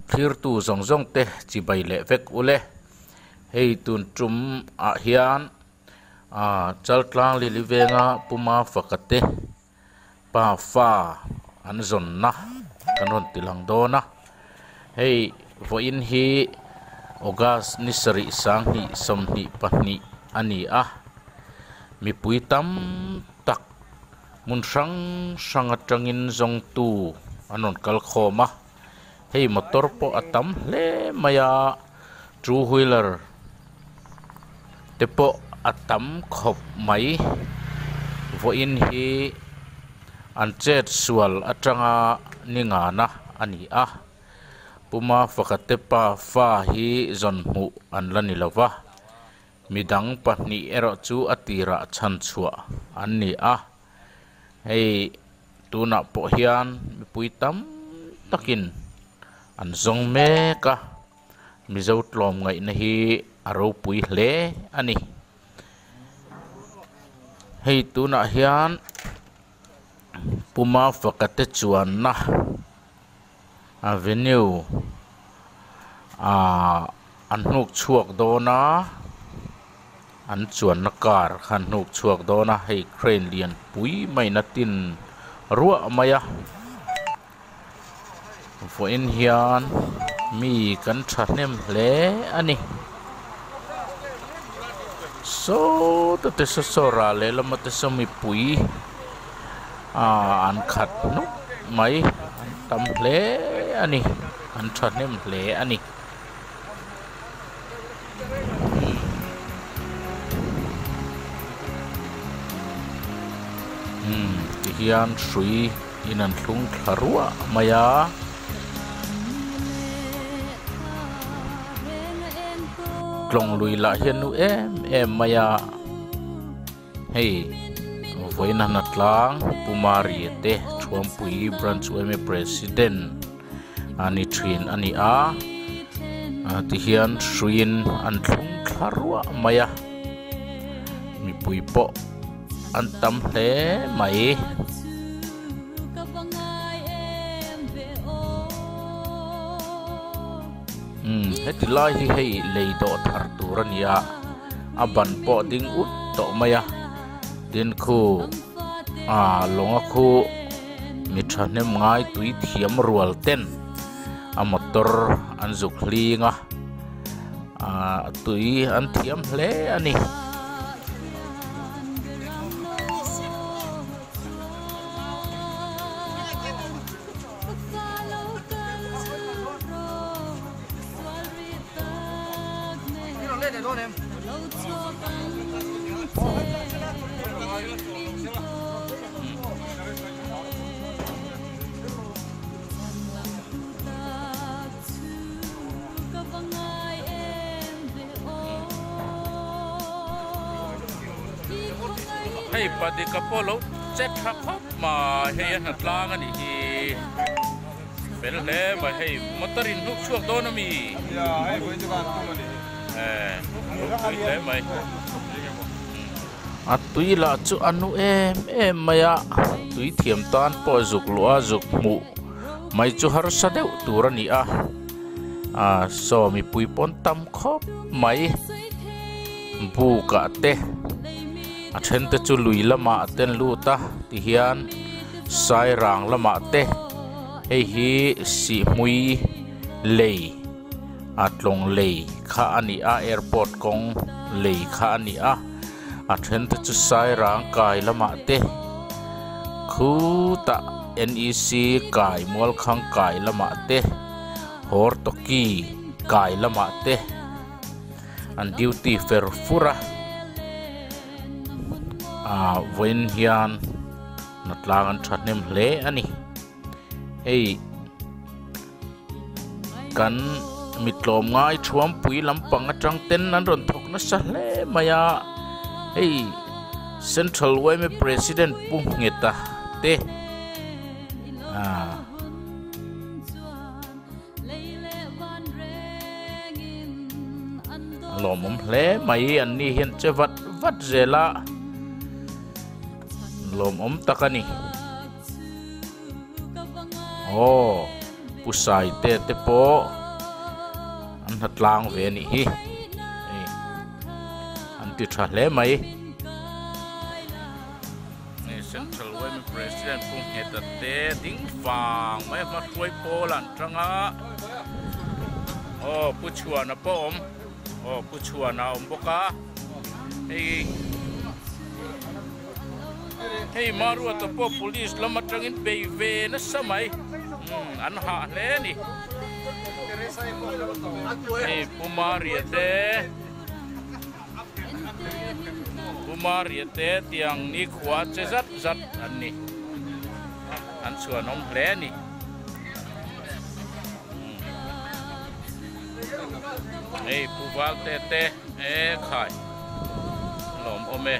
Thlirtu zawng zawng te chibai leh vek ule. Hei tun tum ah hian ah Chaltlang Lili venga Puma faka te pa fa an zawnna kan rawn ti lang dawn a. Hei vawiin hi August ni sarih sanghnih 22 a ni a. Mipui tam tak hmun hrang hrang atangin zawngtu an rawn kal khawm a. Hei motor pawh a tam hle mai a two wheeler te pawh a tam khawp mai vawiin hi an chet sual atanga ni ngana a ni a puma pakhat te pafa hi zawn hmuh an la ni lova midang pahnih erawh chu a tirah chhan chhuah an ni a. Hei tunah pawh hian mipui tam takin an zawng mek a mizo tlawm ngaihna hi a ropui hle a ni. Hei tunah hian Puma faka te chuanna avenue ahh an hnuk chhuak dawn a an chuanna car kha an hnuk chhuak dawn a hei crane lian pui maiin a tin ruah mai a vawiin hian mi kan thahnem hle a ni sawta te saw saw ral lehlam te saw mipui ahh an khat hnuk mai an tam hle a ni an thahnem hle a ni. Umm tihian hrui in an thlung thla ruah mai a. Tlawng lui lah hian nu em em mai a. Hei vawiin a hnatlang Pu Maria te Thuampui Branch yma President a ni thin a ni a tihian hruiin an thlung thla ruah mai a mipui pawh an tam hle mai. Umm heti lai hi hei lei dawh thar tur a ni a a ban pawh ding ut tawh mai a tin khu ah lawnga khu mi thahnem ngai tui thiam rual ten a motor an zuk hling a ah tui an thiam hle a ni. Hei padika pawh lo che tha khawp mai hei a hnatlang a nih hi fel hle mai hei motor in hnuk chhuak dawn a mi ropui hle mai a tui lah chu a nu em em mai a tui thiam tan pawh zuk luh a zuk hmuh mai chu harsa deuh tur a ni a ah saw mipui pawn tam khawp mai. Buk ah te a then te chu lui lamah te an lut a tihian sairang lamah te hei hi sihhmui lei a tlawng lei kha a ni a airport kawng lei kha a ni a a then te chu sairang kai lamah te khutah N E C kai mualkhang kai lamah te hortoki kai lamah te. An duty fer fur a ah vawiin hian hnatlang an thahnem hle a ni hei kan mi tlawmngai thuampui lampang atang ten an rawn thawk nasa hle mai a hei central yma president pu ngheta te ah. A lawmawm hle mai an ni hian che vat vat zel a lawmawm tak a ni aw pu saite te pawh. hnatlang ve a nih hi hei an ti tha hle mai. Central Women President Pu Ngheta te ding vang mai a hmahruai pawl an tang a aw Pu Chhuana pawh a awm aw Pu Chhuana a awm bawk a hei hei Maruata pawh police lam atangin bei ve nasa mai umm an hah hle a ni hei Pu Maria te. Kumaria te tiang nikhua che zat zat an ni. An chhuanawm hle a ni. Hei Pu Valte te e khai lawm awm e.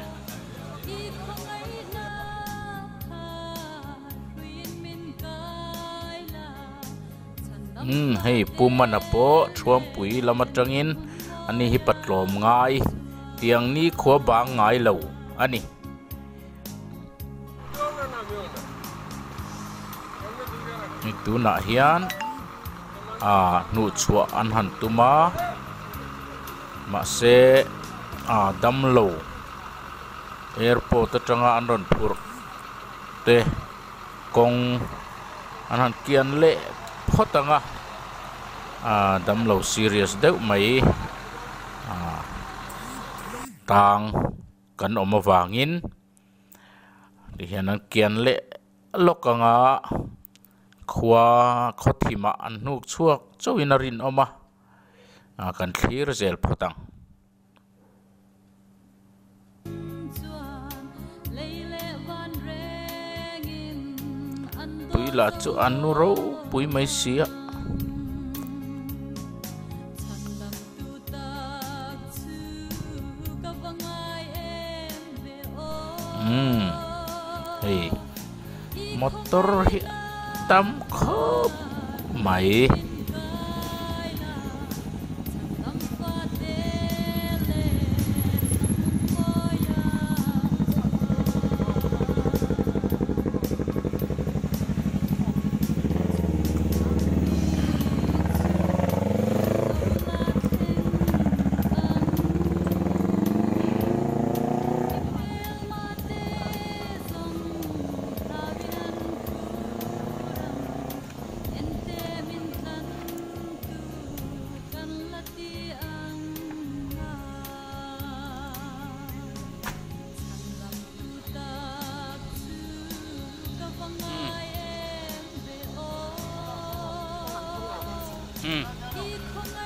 Umm hei Pu Mana pawh Thuampui lam atangin ani hi patlawm ngai tiang ni khua bang ngai lo a ni. Hei tunah hian ah hnuhchhuah an han tum a mahse ah damlo airport atanga an rawn phurh te. Kawng an han kian leh phawt ang a, aaa damlo serious deuh mai aaa tang kan awm avangin tihian an kian leh lawk ang a, khua khaw thimah an hnuk chhuak chauhin a rinawm a, aaa kan thlir zel phawt ang. Tui lah chu a nu ropui mai si a. Umm hei motor hi tam khawp mai.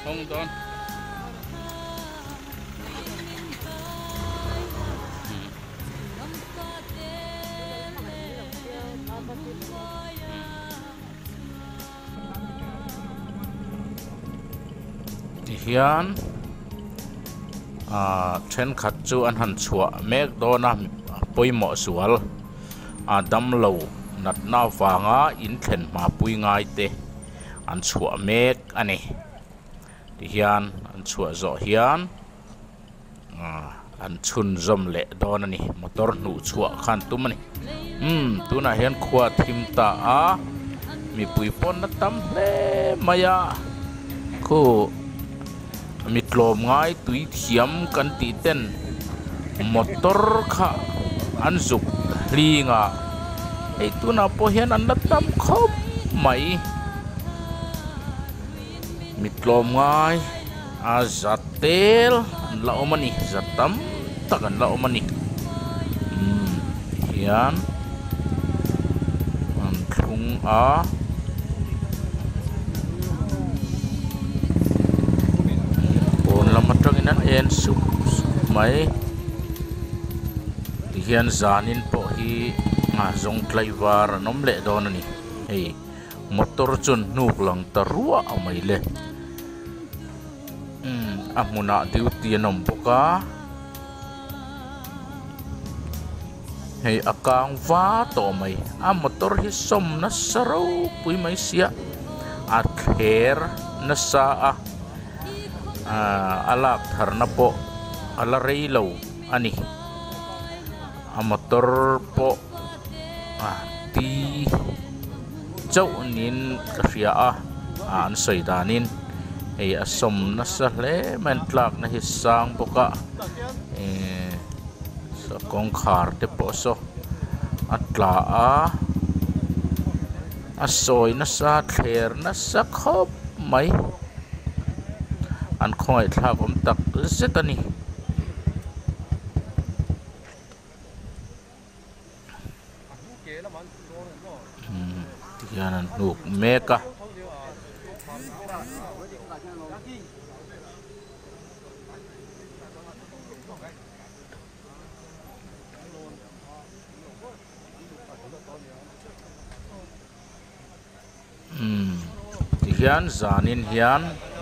Hawng dawn. Tihian ah thenkhat chu an han chhuah mek dawn a pawimawh zual a damlo natna avanga in thlen hma pui ngai te an chhuah mek a ni tihian an chhuah zawh hian. An chhunzawm leh dawn a ni motor hnuh chhuah khan tum a ni umm tunah hian khua a thim ta a mipui pawn a tam hle mai a khu mi tlawm ngai tui thiam kan tih ten motor kha an zuk hling a hei tunah pawh hian an la tam khawp mai mi tlawm ngai. A za tel an la awm a ni za tam tak an la awm a ni umm hian an thlung a. Pawn lam atangin an en sup sup mai tihian zanin pawh hi nghahzawng tlaivar an awm leh dawn a ni hei motor chuan hnuk lang ta ruah mai le. Umm a hmunah duty an awm bawk a hei a kang va tawh mai a motor hi sawm nasa ropui mai sia a thler nasa a ahh a lak thar na pawh a la rei lo a ni a motor pawh a ti chauh niin ka hria a ah an sawi danin. Hei a sawm nasa hle mai an tlakna hi sang bawk a ihh kawngkhar te pawh saw a tla a a sawi nasa thler nasa khawp mai an khawngaih thlak awm tak zet a ni. Tihian an hnuk mek a. Umm tihian zanin hian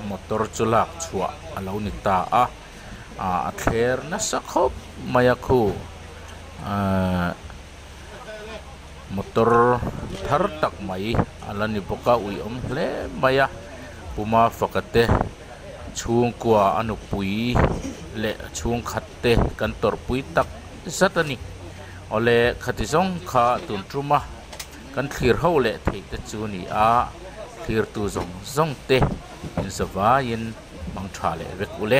motor chu lak chhuah a lo ni ta a ah a thler nasa khawp mai a khu ahh motor thar tak mai a la ni bawk a ui awm hle mai a puma faka te chhungkua a nupui leh chhungkhat te kan tawrhpui tak zat a ni awle khati zawng kha tun tum a. Kan thlir ho leh theih te chu ni a, thlirtu zawng zawng te inzavaiin hmang tha leh vek ule.